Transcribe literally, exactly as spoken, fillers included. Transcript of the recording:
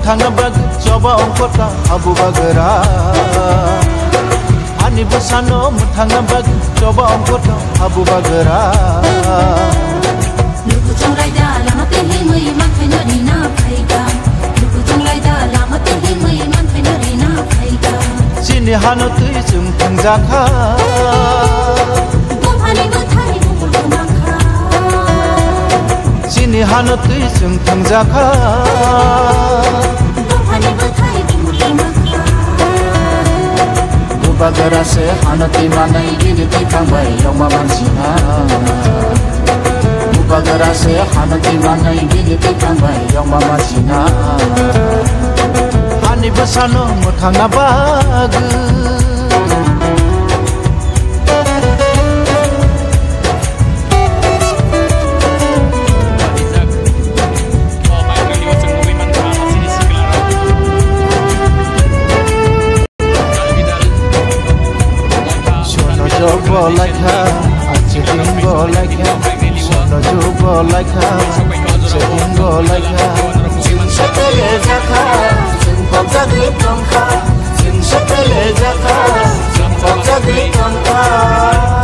Thangna bagwi choba ongkota habu bagra. Ani bwsano mwthangna bagwi choba ongkota habu bagra. Luku chunglai da lama twi himwi manthai no rina phaikha. Luku chunglai da lama twi himwi manthai no rina phaikha. Chini hano twi chwng thangjakha. Buphani bwthai bukul kwmangkha. Chini hano twi chwng thangjakha. Buphani bwthai bukul kwmangkha. Bubagra se hano twi manai bini twi thangbai yokma mansina. Bubagra se hano twi manai bini twi thangbai yokma mansina. Ani bwsano mwthangna bagwi. Sono jogo laikha, achiringo laikha. Sono jogo laikha, achiringo laikha. Chwng sepele jakha, chwng pokjagwi tongkha. Chwng sepele jakha, chwng pokjagwi tongkha.